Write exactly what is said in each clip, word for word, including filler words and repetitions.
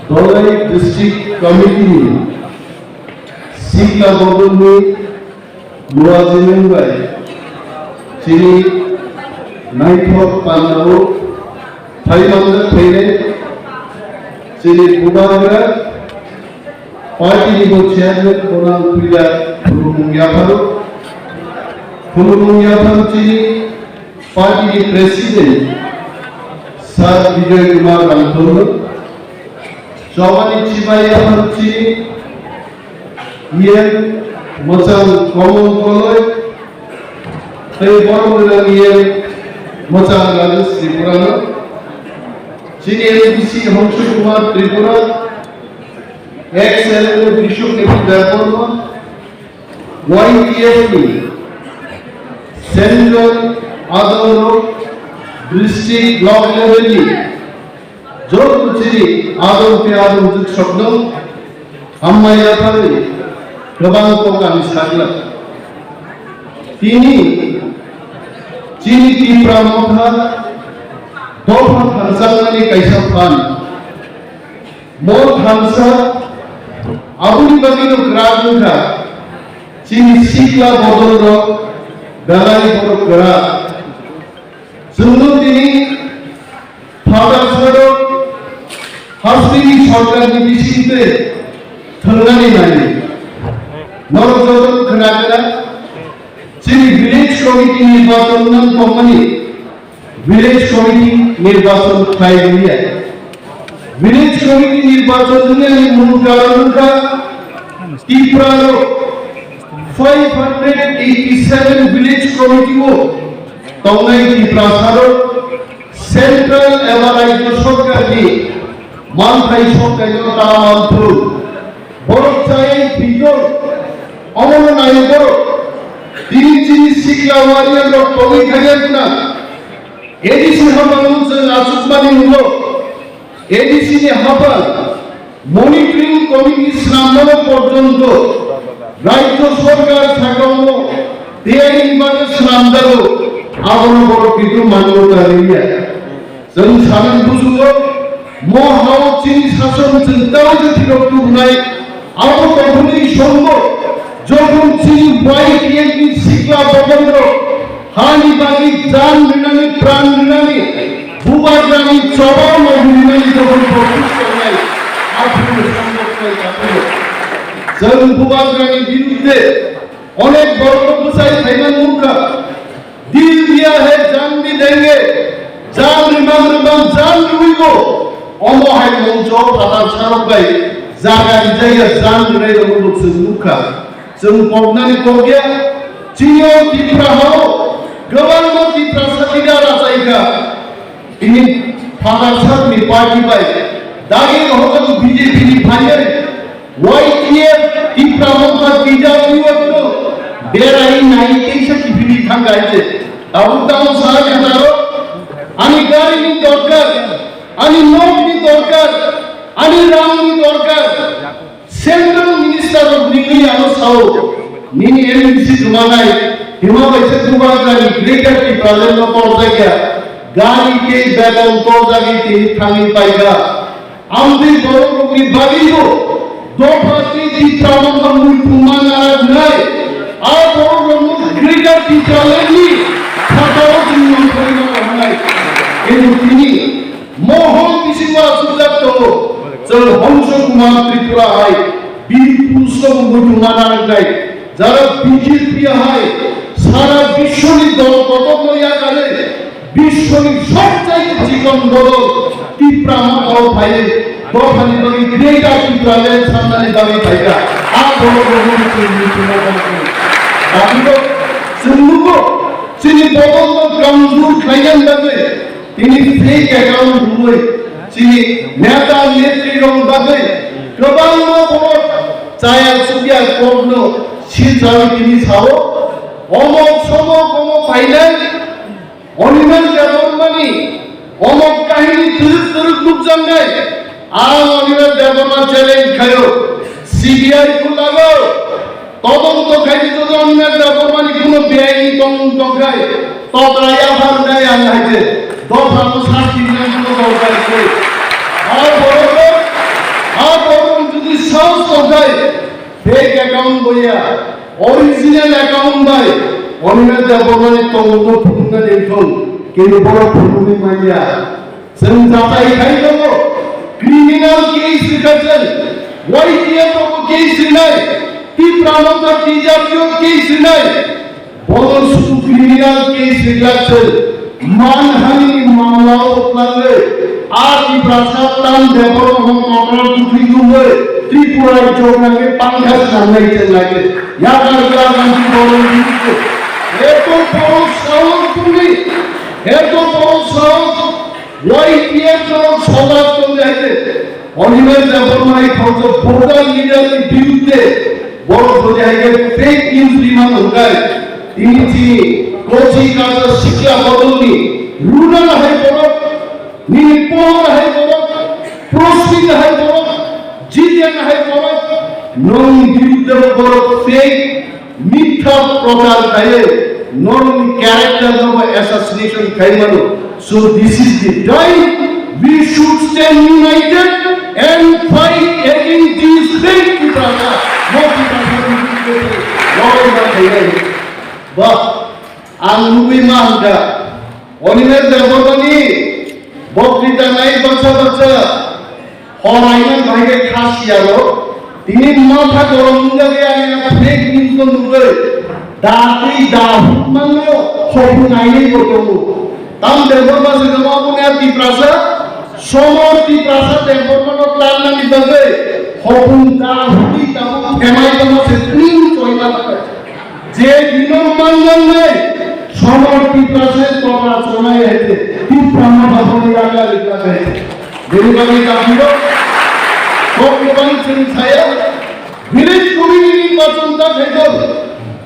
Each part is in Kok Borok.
Dholai District Committee ni Sikla Bodolni Luajimung bai chini naithok panao phaimanjak phainai chini bubagra party ni bo chairman Bonang Puila khulumung yapharo, khulumung yapharo chini party ni president Sir Bijoy Kumar Rangkhol, chobani chibai yapharo chini E M mwchang Komol Koloi, tei borok rwnani E M mwchang Rajesh Tripura no, chini M D C Hongshu Kumar Tripura, ex M L A Bishnu Debbarma, Y T F ni Central adong rok, district block level ni joto chini adong tei adong jwk sokno hambai yapharwi kwbang kok ang saglak. Tini chini Tipra Motha dopha thanjaknani kaisa phan. Mo thansa aboni bagwino kwrak wngkha chini sikla bodolrok belai borok kwrak. Chwngno tini phatar sarok hasteni sorkarni bisingtwi thwngnani nai. Norok joto khwna khwna chini village committee nirbachon nang tongmani village committee nirbachon khlai rwya. Village committee nirbachon wngnani mung karon wngkha Tiprano five hundred eighty seven village committee o tongnai Tiprasarok central eba rajyo sorkarni manthai soknaino ta manthung. Borok chayai pidol, omono nai borok. Tini chini sikla warrior rok tongwi thangya gwnang. A D C haphangno chwng achukmani ulo A D C ni haphang monitoring committee snamnano porjonto rajyo sorkar sakao tiyari bagwi snamjago, abono borok kitu manyota rwya. Chwng sanani busugo, mo hao chini sason chwng tei jothirok tubunai, abo tongthokni songo, jokhon chini Y T F ni sikla bodolrok hani bagwi jan rinani, pran rinani, bubagrani chobao naiwi rinani jokhon protest khlainai, aphuru songo khlai tongkho. Chwng bubagrani birudde onek borok bwsai khaina nukha. Dil diya hai jaan bhi denge, jaan rimang rimang jaan rwibo. Omo hai mungjo phatar sarok bai jaga rijaya jaan rwnairokno chwng nukha. Chwng koknani kokya, chini o Tripura hao kwbangma Tiprasa leader achaikha. Tini phatar sakni party bai dagi rohorjak B J P ni phaiywi Y T F Tipra Motha T W F no berai nai teisa kiphilwi thangkha hai se. Tabuk tamo sa khe taro ani gari ni dorkar, ani nok ni dorkar, ani rang ni dorkar. Central Minister rok nini ano sao, nini M D C jumanai, hima bai se bubagrani Greater Tipraland no torjakya, gari tei beton torjagwi tini thangwi paikha. Amtwi borok rokni bagwibo dopha tei Tipra Motha muitu manaroknai, a borok rokno Greater Tipraland ni phataro chwng manthogwi mano hwnwi. Kintu tini Mohon bisingo asukjak tongo, chwng Hongso Kumar Tripura hai, bini purushno bo muitu mana rwnai, jara B J P hai, sara bishwni dol kotorno yakarwi, bishwni sobchaite chikon bodol Tipra Mothao phaiwi, dophani bagwi Greater Tipraland samnani bagwi phaikha, a borok rokno chwng muitu mana rwnai. Dabibo chwng nugo, chini bodolno kamjor khlainani bagwi, Tini fake account rwwi chini neta netri rok bagwi kwbangma borok chaya chukya kokno silchawi tini sao, omok somok omo phainai, Animesh Debbarmani omok kahini twrwk twrwk nukjaknai. Ang Animesh Debbarma challenge khaio, C B I kulago. Todonto khaidi jodi Animesh Debbarmani kuno beaini tongmung tongkhai, todra yapharnai ang hai je, dophano sasti rinani kuno dorkar se. Aro borok fake account boya, original account bai, Animesh Debbarmani tongmungno phunukna dengthung, kintu borok phunukwi manya. Chwng jatai khai tongo, criminal case rwkha chwng, Y T F rokbo case rwnai, Tipra Motha T J P o case rwnai, bono sudu criminal case rwkha chwng, manhani mamla o kwlangwi, a Tiprasa Tan Debbarma hwn kotor kwthwi tongwi, Tripura rajyo nangwi pangkha swnamnai chwng lai khe, yakar yakar borom dikhe, eto boro sahos tongwi, eto boro sahos, Y T F no sojak tongwi hai de. Animesh Debbarma hai khoroksa vocal leader ni birudde borok jodi hai khe fake news rima tongkha. Tini chini kochi kacha sikla bodol ni Runal hai borok, nini pohor hai borok, Prosmita hai borok, Jiten hai borok, nongni birudde borok fake Mitha prochar khaiwi norokni character no bo assassination khai mano. So this is the time we should stand united and fight against these fake Tiprasa. Mo Tiprasa ni biruddhe loroi ma khainai. Ba, ang nugwi ma hwnkha. Animesh Debbarmani boktwita nai baksa baksa horaina bahai khe kha siyaro. Tini matha gorom wngya khe ani a fake news no nugwi da twi da huk manno hopung nainwi bo tongo. Tam Debbarma se jama boni a Tiprasa, somor Tiprasa Debbarma no tarnani bagwi hopung da hukwi tabuk themai tongma se tring choima bagwi. Je dino manjaknai, somor Tiprasa se tokra chonai hai se, Tipra Motha boni yaga rikla hai se. Bini bagwi dakhilo, kok kwbang chwng saya, village committee ni bachon ta khaijak,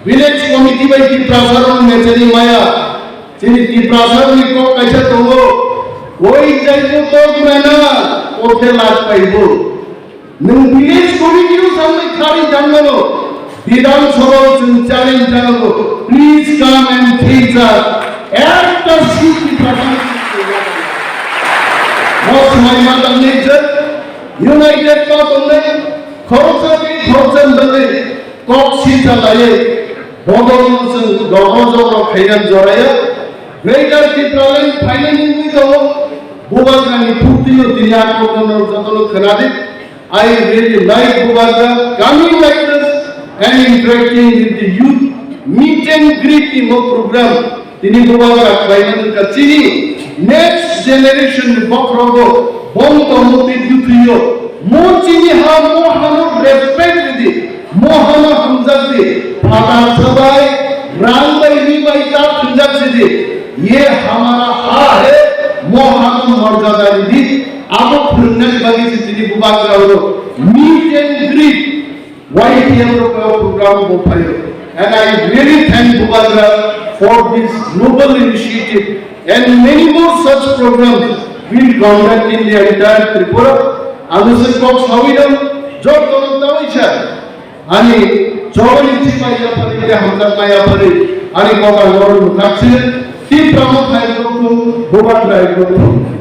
village committee bai Tiprasa rok mechani maya, chini Tiprasa rok ni kok kaisa tongo, koi jaibo tok mena, kothe lak paibo. Nwng village committee-o samwi kharwi tangmano, Bidhan Sabha-o chwng challenge khlaingo, please come and face us. Ekta seat ni phatar. Mo swmai ma tangwi chwng united ma tongnai, khoroksa tei khoroksa ni bagwi kok sita laiwi bodolno chwng dophor jokro khaina joraya. Greater Tipraland phainani wngwi tongo, Bubagrani phurtino tini a kokno jotono khwnadi. I really like Bubagra coming like this and interacting with the youth. Meet and greet ni mo program tini Bubagra khlaimani wngkha chini next generation ni bokhorogo bongtongmung tei bwtwio mo chini ha mo hano respect ridi, mo hano hamjakdi, phatar sabai, rang bai ri bai ta thwngjak sidi, ye hamara ha hai, mo hano morjada ridi. Abo phwrwngnani bagwi se tini Bubagra oro meet and greet Y T F rok program bo phaio. And I really thank Bubagra for this noble initiative and many more such programs will conduct in the entire Tripura. Ang se kok sawi dong, joto no tawi sa. Ani chobani chibai yapari, hamjakma yapari, ani kok ang oro nukhaksir, Tipra Motha hai rok, Bubagra hai rok.